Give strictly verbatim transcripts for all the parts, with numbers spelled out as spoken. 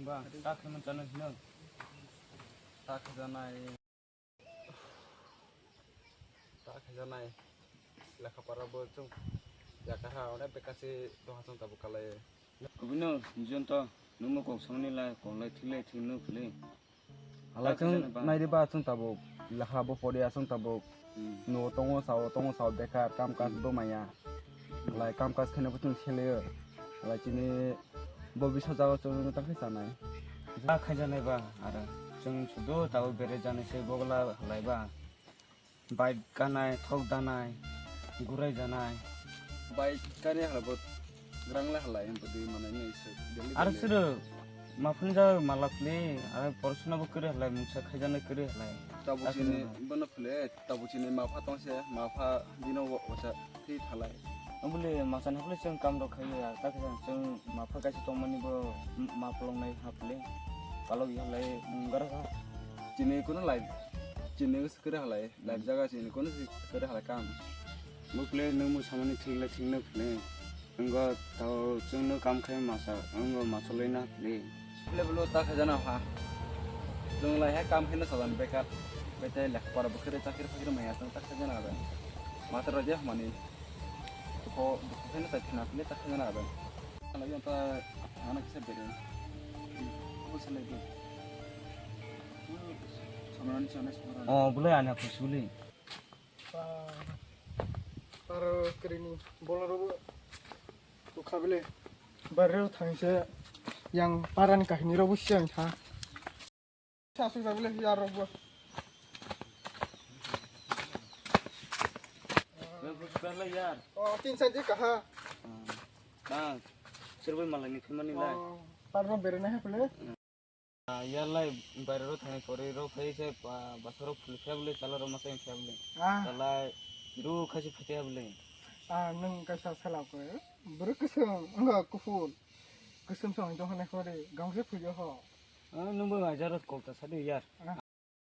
Ba, ta khaimani chana hino. Ta khajanai. Ta khajanai. Lekha para bo chwng yakar ha, onek bekasi doha chwng tabuk kalai. Kubino, jonto, nungmo kok samani lai, kok lai, thik lai, thik nuk phili. Halai chwng naidi ba chwng tabuk lekha bo poriya chwng tabuk. Hmm. Nugo tongo, sao tongo, sao bekar, kam kaj bo maya. Halai kam kaj khaina bo chwng seleyo. Halai chini bo bisa jaga chwng ta khe chanai. Ba khajanai ba, aro chwng sudu tabuk bere janai se bogla halai ba. Bike ganai, thok danai, gurai janai. Bike gari hala bo grang le halai, ang bodi manai nai se, daily, aro daily. Siro, ma phunjak mala phli, aro porosona bo kwrwi halai, mungsa khaijaknai kwrwi halai. Tabuk chini bono phule, tabuk chini ma pha tong se, ma pha bino wa-, wasa thwi thalai. Ang bole masa ni phule chwng kam rok khai ya, ta khe chwng ma pha kaisa tongmani bo ma pholong nai ha phule, palok ya halai, mung gara kha. Chini kuno lai, chini kwrwi halai, life jaga chini kono si kwrwi halai kam. Bukle nwng musamani thikle thikno phile. Wngkha tao chwngno kam khai masa, wngkha masa lwina phile. Phile bolo ta khaijana ha. Chwng lai ha kam khaina sajan bekar. Bete lekha pora bwkhwrwi chakri phakri maya chwng ta khaijana bai. Mata rajya mani. Ko bwkhwrwi khaina sai khna phile ta khaijana bai. Ala yanta ana kisa bere. Ko salai do. Samran chana samran. Oh, bole ana kusuli. Aro krini bolong rogo tukha bile. Barreo thangse yang paran kahini rogo siang tha. Sasu jabile yar rogo. Bela yar. Oh, tin sa je kaha. Bang, serbai malai ni khimani lai. Oh, parno berena hai pule. Ah, yar lai bairero thani pore ro phai se ba-, basa ro phuli khe bole, chala ro masai khe bole. Ah. Chala ru khaisi phai khe bole. Ah, nwng kaisa sala ko. Bwrwi kwswng, wngkha kuphur. Kwswng song jong hane khore, gangse phujo ho. Ah, nwng bo ajar kok ta sadi yar. Ah.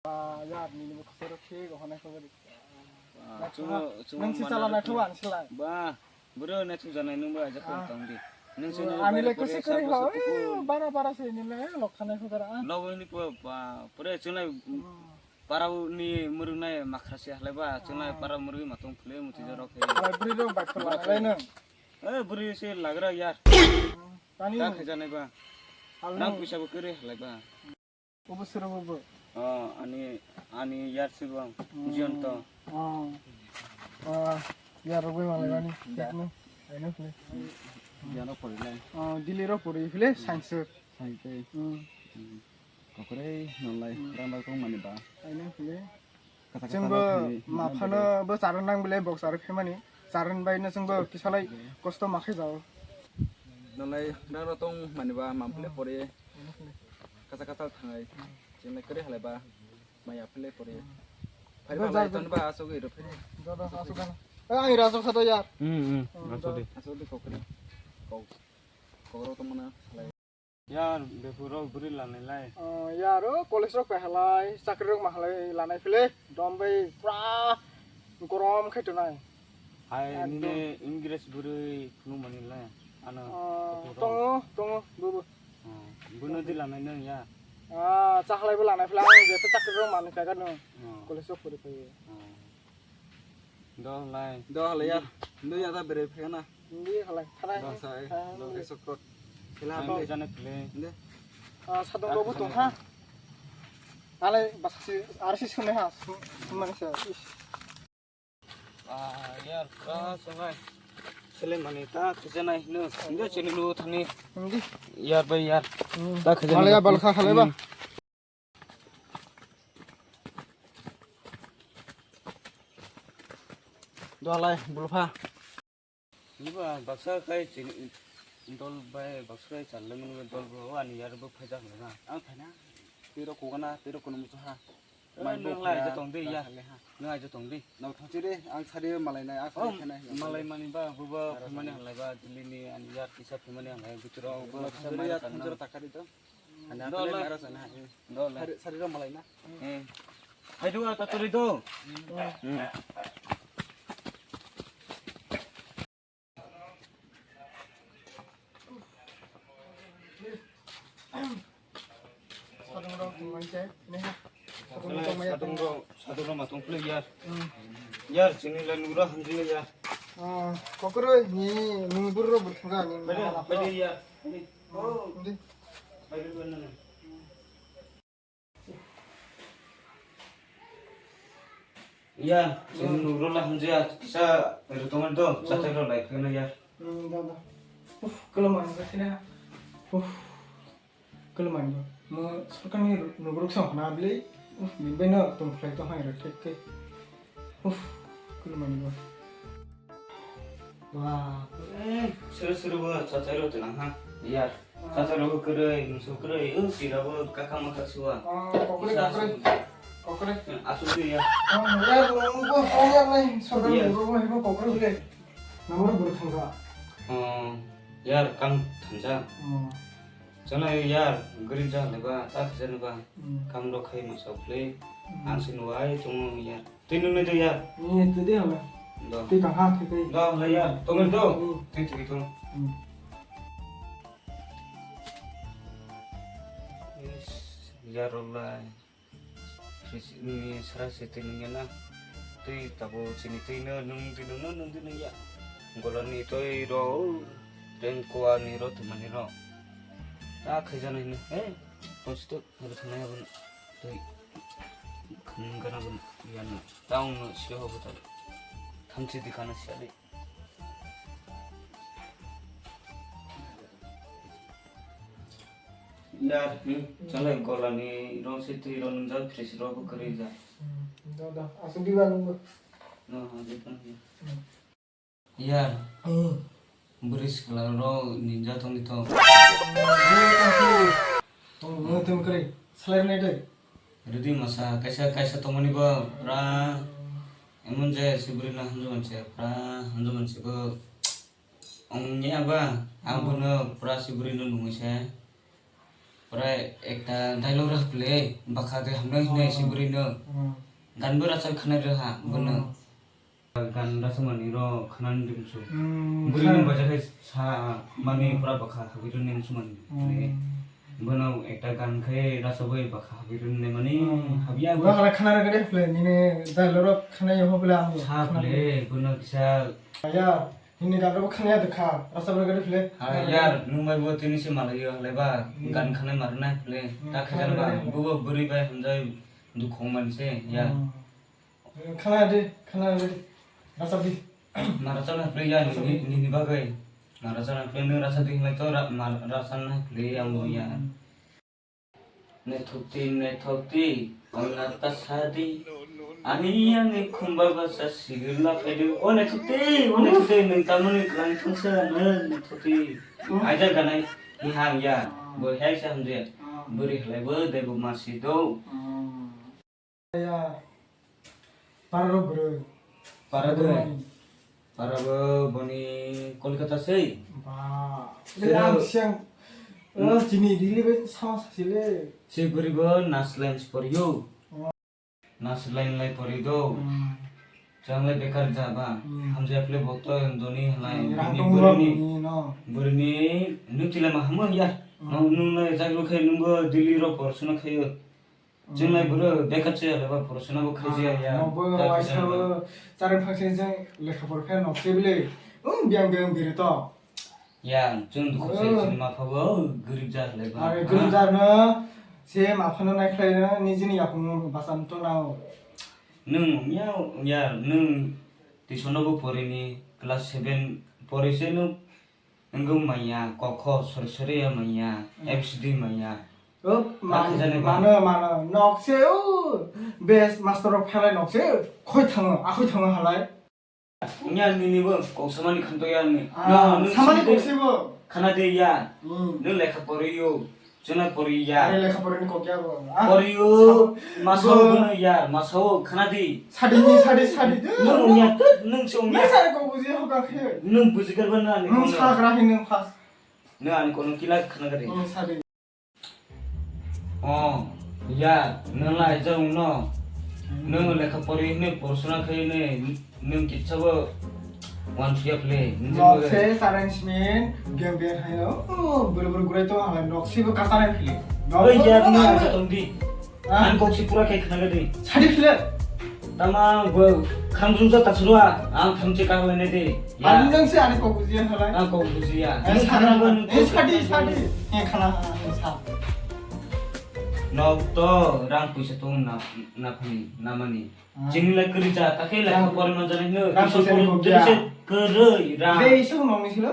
Ah, yar nini bo khosoro thik hane khore. Ah, chungo, chungo nwng si mana chala na rok thuwa, silai. Ba. Bwrwi naithok janai nwngbo aja kok tong di. Nwng se ani le kusi kwrwi ho, bara bara se ni le lok thanai kho gara. Logo ni pura chunai para ni murungnai makhra se halai ba chunai para murwi ma tong phule muti jorok he. Bwrwi rok bai phala lai nwng. Eh, bwrwi se lagra yar. Tani ta khajanai ba. Nang puisa bo kwrwi halai ba. Obo sero obo. Oh, ani, ani yar sibo ang. Jion to. Oh. Ah, yar rogwi malai bani. Thik no. Aino phile. Jion rok pori lai. Oh, Delhi rok pori phile science. Science. Hmm. Kokore nolai rang rok tong mani ba. Aino phile. Chwngbo maphano bo charwk nang bile bok charwk khaimani. Charwk bai no chwngbo kisalai kosto ma khe jao. Nolai rang rok tong mani ba mam phile pori. Kachal kachal thangai. Chini kwrwi halai ba. Maya philai pore. Phai ba lai ton ba asogwi ro phai. Jodo asuk kan. Eh, ang ira asuk sato yar. Hmm, hmm. Asuk di. Asuk di kokri. Kok. Kokro to mana halai. Yar, befuru buri lanai lai. Oh, yar, o college rok pai halai, chakri rok ma halai lanai phile. Dom bai pura gorom khai tonai. Hai, ekdom. Nini English bwrwi phunukmani le, ano, oh, kutung rok. Tongo, tongo, bubu. Oh, buno di lanai nung ya? Ah, chahalai bo lanai phela, ang jeto chakri rok manwi kha gano. Oh. College o pori phai. Oh. Do halai. Do halai ya. Ndo ya da bere phai na. Ndi halai, thanai. Do sai. Thanai. Do eso kot. Phela ang hamle. Jane phile. Nde. Ah, sadong rok bo tong kha. Halai basa si, ar si sumai ha, sum-, sumani sa. Ish. Ah, yar, ah, sangai. Sele mani ta khajana hino. Hinga chini lu thani. Hindi. Yar bai yar. Hmm. Ta khajana. Malaya balkha khaleba. Hmm. Dalai bulpha. Niba baksa kai chini dol bai baksa kai challe mani dol bo ani yar bo phaijak na. Ang thana. Tiro kugana, tiro kono musa ha. Mai bo nang lai kaya, jotong de ya. Nang lai jotong de. Nang thangsi de, ang sari malai nai, ang sari khanai. Malai mani ba, buba phaimani halai ba, Delhi ni ani yar kisa phaimani halai, butro, buba kisa mai ya, thanjero takari to. Ani atle mara sana. Dole. Sari, sari ro malai na. Eh. Hai duwa taturi do. Hmm. Manse, ne ha. Sadung rok, sadung rok ma tong philai yar. Hmm. Yar, chini lai nura hamjini yar. Ah, kokroi ni, ni burro burthanga ni. Bade, bade yar. Oh. Ndi. Bade, bade, bade. Ya, chini nugro la hamjia kisa rwtongmani do, chatai rok lai pheno ya. Hmm, da, da. Uf, kwlwng mani ba sina. Uf, kwlwng mani ba. Mo sorkar ni nugro song khna bli. Uf, min bai no tong khlai tong hai rok thek ke. Uf, kwlwng mani ba. Wah, eh, suru suru bo chatai rok tong ha. Ya. Chatai rok kwrwi, musu kwrwi, o tira bo kaka maka suwa. Oh, kokre, isa kokre. Asuk. Kokre. Asuk ya. Oh, ya, bo, bo, bo, ya, nai, sorkar ni nugro bo, bo, kokre bile. Namoro buru thangka. Oh, yar kam thamsa. Oh. Chana yar, garib ja le ba, ta khajani ba. Hmm. Kam rok khai masa play. Hmm. Ang sin wai tongo yar. Twi nungnai do ya? Ni twi de hala. Do. Twi tang ha, twi twi. Do, hala ya. Tongmani do? Hmm. Twi twi tong. Hmm. Yes, ya rok lai. Ni sara se twi nungya na. Twi tabo chini twi no nung twi nung no nung twi nungya. Golani twi ro, rengkua ni ro, twi mani ro. Ta khaijana hino. He, konsto, hado thanai abon. Twi. Khung gana bun yanu. Taung no sio hobo ta. Thamchi di kana siali. Ya, hmm, chalai golani rong se twi rong nungjak, fridge rok bo kwrwi jak. Hmm, da, da. Asuk di ba nungbo. No, ha, di kan ya. Hmm. Yar. Hmm. Bwrwi sikla rok ninja tongdi to. Tong, tong, tong, kwrwi. Salai rwnai dai. Rwdi masa, kaisa, kaisa tongmani bo pura emon jaya se bwrwi no hamjak manse, pura hamjak manse bo. Ong ya ba, ang bono pura se bwrwi no nungwi se. Pura ekta dialogue rwha phle, bwkha de hamnai hinai se bwrwi no. Hmm. Gan bo rachar khna rwha bono. Hmm. Gan rasa mani ro khna ni dim su. Hmm, bwrwi no baja khai sa mani pura bwkha habwi rw ni su mani. Hmm. Bono ekta gan khai rasa bai bwkha habwi rw ni mani habya. Pura khna khna rw gade phle, nini dialogue rok khna yo phle ang sa khna phle, bono kisa. Ya. Hini gan rok khna ya de kha, rasa bai gari phle. Ha, yar, nung bai bo tini se malai yo, halai ba, hmm, gan khna mar nai phle. Hmm, ta khajan ba, khna ya. Bo bo bwrwi bai hamjai dukhong man se, ya. Hmm. Khna de, khna de. Rasa di. Mara chana phle ya, rasa ni, di. Ni, ni bagai. Mara chana phle, nung rasa di, mai to ra-, mar-, rasa na phle ya, mo ya. Hmm. Naithokti, naithokti, ongna ta sadi. Ani ani khumba basa sigirla phaidu. O naithokti, o naithokti, nwng tamoni kwlangwi thangsa, nwng naithokti. Aida ganai, ni hang ya, bo hai sa hamjaya. Bwrwi halai bo, debo masi do. Ya. Para rok bwrwi. Para de. Bwrwi. Para bo boni Kolkata sei. Ba. Sero. Le ang siang. Hmm? Oh, chini Delhi bai sama sasi le. Se bwrwi bo Nagaland se poriyo. Oh. Nagaland lai porido. Hmm. Chang lai bekar jaba. Hmm. Hamjaya phle bo to doni halai. Hmm, rang bini tong bwrwi ni, bini no. Bwrwi ni nutila ma hamo ya. Hmm. Nung, nung lai jaglo khai nungbo Delhi ro porshona khayo. Chwnglai bwrwi bekar chaya leba, porosona bo khaijaya ya. Nobo waisa bo charwng phangse jeng lekha pora khe nok se bile. Um, biang biang biri to. Ya, chwng dukhu se chini mapha bo gurib jar leba. Are gurib jar no se mapha no nai khlai no nijini yakung basan to nao. Nwng ya, ya, nwng tuition no bo porini class seven pori se nwng Wngwi manya, kok kho sori sori ya manya, A B C D manya. Up, man, mano, mano, nok se, o, best master rok phelai nok se, khoi thango, akhoi thango halai. Nya nini bo kok samani khanto ya ni. Ah, no, no, samani kok se bo. Khana de ya. Hmm. No lekha pori yo. Chwngno poriya. Are lekha porani kok ya bo. Ah, poriyo. Sabo. Masao bo. Bono ya, masao khana di. Sadi ni, sadi, sadi. Nwng ongya, nwng se ongya. Nwng sari kok buji ho ka khe. Nwng buji kar ban ani. Nwng sagra hi nwng pas. Nwng ani kono kila khana gari. Nwng sadi. Oh, ya, nwng lai jang no. Nwng lekha pori hwnwi porosona khai hwnwi, nwng kisa bo uansukya phle, nwng nok se sarang simin, game beer haino, oh, buru buru gurai to halai nok se bo kasanai phle. Oi, ya, nwng aja tong di. Ah. Ang kok si pura khe khna le di. Sadi khile. Tama bo kham jung ja ta chulwa. Ang tham che ka le ne di. Ya. Ang nang se ani kok bujiya halai. Ang kok bujiya. Eh, ang khana ba nu. Eh, sadi, sadi. Eh, khana, ah, sa. Nok to rang puisa to na, na phani, na mani. Ah. Chini lai kwrwi cha, ta khe lai pore ma jani no. Rang puisa ni kok ya. Kwrwi rang. Be isu nong ni silo,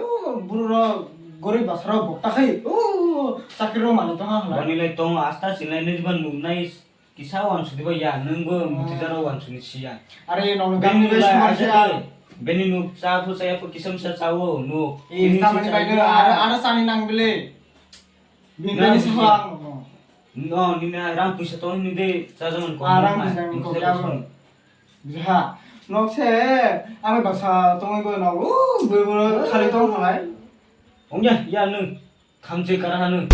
buru ro, gori basra bok ta khai. O, chakri ro mani to ha halai. Bani lai tong asta chini lai ne ba nu nai. Kisa wansuk diba ya, nwng bo mutijaro wansuk ni siya. Are, nong bini gamni bai lai sumar aja siya. Dai. Bini nuk cha phu chaya phu kisam sa chawo nuk. Eh, bini tamani si bai chaya de, ara, ara sani nang bile. Bini na, bini bini sahang no. No, nini rang puisa tong ni de, cha jaman ko. Ah, rang puisa ni ko ya bro. Biha, nok se, ami baksa tongwi bo no, uh, bui bui khali tong halai. Ongya, ya nwng. Thamchi kara hanu.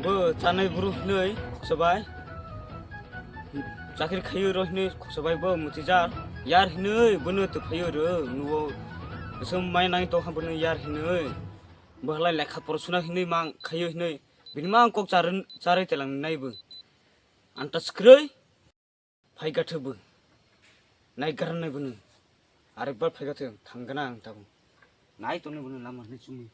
Bo chanai buru hinui khoksa bai. Chakri khayu ro hinui khoksa bai bo mutijar. Yar hinui bono tuphayu ro nuo. Sum mai nang to ha bono yar hinui. Bo halai lekha poro suna hinui mang khayu hinui. Bini mang kok charun, charui telang nai bo. Anta skrui. Phai gathwk bo. Nai garan nai bono. Arekbar phai gathwk thang gana ang tabuk. Nai tongni bono lama hinui chumui.